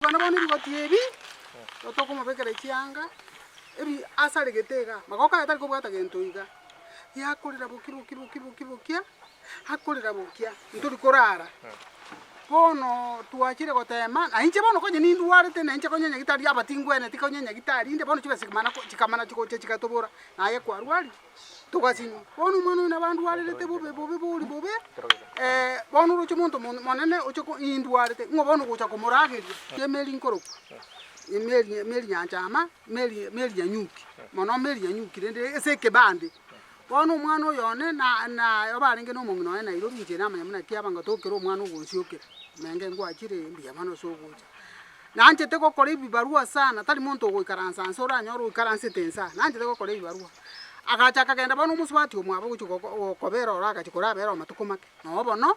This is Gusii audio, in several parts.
Bono bono ebigoti ebi, igo tokomobekera chianga, ebi asaregete iga, magoko aye tari kobwata gento iga, giakorera bokia bokia bokia bokia bokia, akorera bokia, ntori korara. Bono twachire gotema, na inche bono konye nindwarete na inche konye nyagitari aba tingwenereti konye nyagitari inde, bono chibesa chikamana chikamana chigocha chigatobora, naye kwarwarire. Togasinywa. Bono omwana oyo nabo andwarerete bobe bobe bori bobe, bono oroche omonto monene oche ko indwarete, ng'o bono ogocha komorageria? Emeri nkorokwa, emeri emeri Nyanchama, meri meri Nyanyuki, mono meri Nyanyuki rende ase ekebande. Bono omwana oyo one na na obarenge na omong'ina oye Nairobi inche namanya buna ki aba ngatokera omwana ogonsiokera, menge ngwachire mbuya mono ase ogocha. Nanchete gokora ebibarua sana, tari monto ogoikaransa nse oranyore oikaransete nse aa, nanchete gokora ebibarua. Agacha akagenda bono omosubati omwabo ogochia gokobera oro agachia korabera amatuko make, noo bono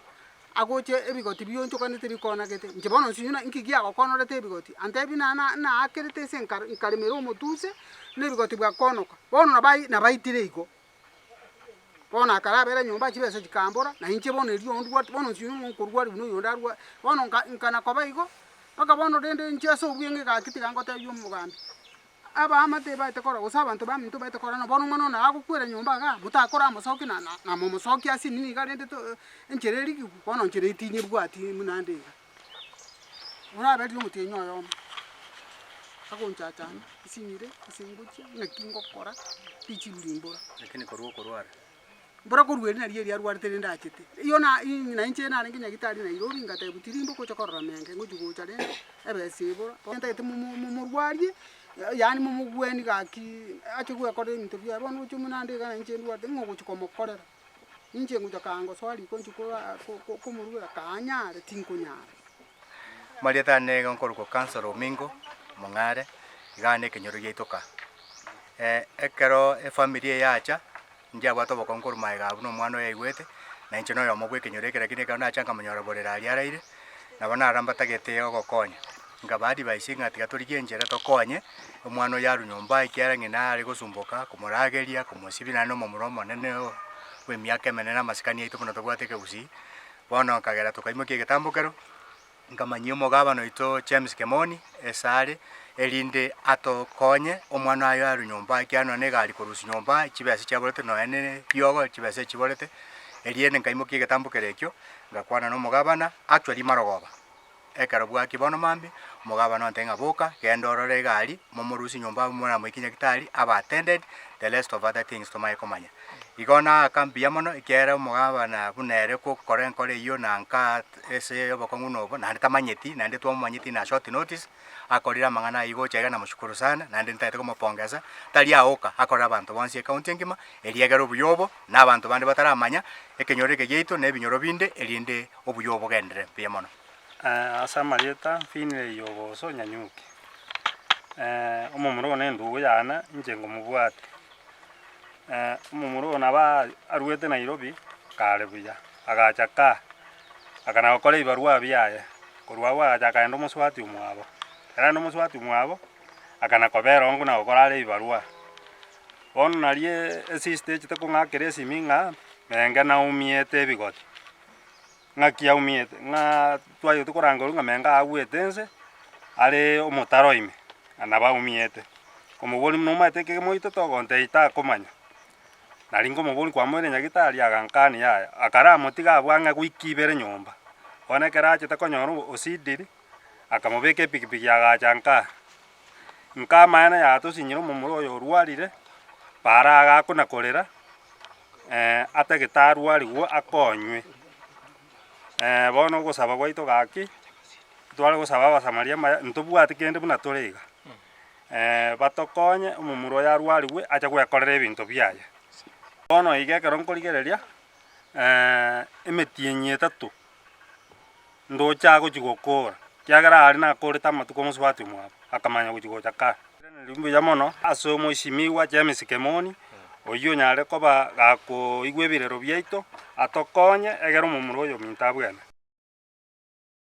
agocha ebigoti bionchokanete bikonagete, inche bono nsinywe na nki giagokonorete ebigoti, antebi na na naakerete ase nkare nkaremera omotuse, na ebigoti bwakonoka, bono nabai nabaitire igo. Bono akarabera nyomba chibesa chikambora, na inche bono erio ndwate, bono nsinywe ng'a nkorwari buna oyonde arware, bono nka nkana koba igo, mpaka bono rende inche ase obweng'e gaki tiga ngotebie omogambi, abaamate baete korora gose abanto baminto baete korora ng'a bono omwana one agokwera nyomba igaa, motakora amosoki na na namomosokia ase nini iga rende to enchera erigigwe, bono enchera eyio tinyebwati buna ande iga. Oraberire omotienyi oyomo, agonchachana, nsinyire, ase ngochia, naki ngokora, richibu rimbora. Lakini korwa okorwara. Mbora korwa erio nario erio arwarete rende achete. Eyio na na inche narenge nyagetari Nairobi ngatebwa tirimba ogocha korora menge ngochi gocha rende, ebesa ebora, bono ntagete momo momorwarie, yaani momogweni gaki ache gwekorera ebinto biaye, bono oche buna ande iga na inche ndwarete ng'o ogochi komokorera. Inche ngocha kangosoa riko inche kora komorugera kanyare tinkonyara. Marieta ane nigo nkorokwa Councillor Omingo Mong'are, igaa na ekenyoro giaito ka. Ekero efamiri eye yacha, ndiabwate obokong'u korwa magega abwo na omwana oye aigwete, na inche na oyomo bwa ekenyoro eke lakini ekero nacha nkamonyora borere aria araire, nabo naro mbatagete ogokonya. Nkaba advise ng'a tiga torigie enchera tokonye, omwana oyo arwe nyomba ekiagera ng'ina are gosumboka, komorageria, komosibia naende omomura omonene bwa emiaka emenene amasikani aito buna tobwate ekegusii. Bono nkagera tokaimokia egetambokero, nkamanyia omogabana oito James Kemoni ase are, erinde atokonye omwana oye arwe nyomba ekiagera nonye na egari korusia nyomba chibesa chiaborete nonye na eriogo chibesa echiborete, eriende nkaimokia egetambokero ekio, ngakwana na omogabana actually marogoba. Ekero bwakia bono mambia, omogabana ontebia ng'a boka, genda orore egari, momorusie nyomba abwo moramoikie nyagetari, abe attended, the rest of other things tomanye komanya. Igo naaka mbuya mono ekiagera omogabana buna ere gokora enkoro eyio na nka ase obokong'u buna obo, naende tamanyeti, naende twamomanyeti in a short notice, akorire amang'ana ayio gocha iga namoshukuru sana, naende ntagete komopongeza, tari aoka, akorere abanto bonsi ecounty engima, erio egere obuya obo, na abanto bande bataramanya, ekenyoro eke giaito na ebinyoro binde, erinde obuya obo bogenderere mbuya mono. Ase amarieta Finlay Oboso Nyanyuki, omomura oyo nendugu yane inche ngomobwate. Omomura oyo nabo arwete Nairobi kare buya, agacha kaa, akana gokora ebibarua biaye, korwa abwo agacha akaenda omosubati omwabo, ekero aenda omosubati omwabo, akana kobera ongo na gokora are ebibarua. Bono nario esister echete kong'akera esimi ng'a menge naumiete ebigoti. Ng'aki aumiete, ng'a twagete korangerwa ng'a menga agwete ense, are omotaro ime, na nabo aumiete. Komobori buna omanyete ekege moito togontebia takomanya. Nari nkomoboria kwamoire nyagetari agankania yaya, akaramotiga abwo ang'e wiki ibere nyomba. Bono ekero achete konyora osidiri, akamobeka epikipiki agacha nkaa. Nkaa amaene yatosinyire omomura oyo orwarire, para agakona korera. atagete arwarigwe akonywe. Bono ogosaba gwaito gaki, tware gosaba abasamaria amaya, ntobwati kende buna tore iga, batokonye omomura oyo arwarigwe ache gwekorera ebinto biaye. Bono iga ekero nkorigereria, emetienyi etato, ndoche agochi gokora, ekiagera aria nakorete amatuko omosubati omwabo, akamanya gochi gocha kare. Mbuya mono ase omoisimigwa James Kemoni, oyio onyare koba gakoigwa ebirero biaito, atokonye egere omomura oyo ominto abwene.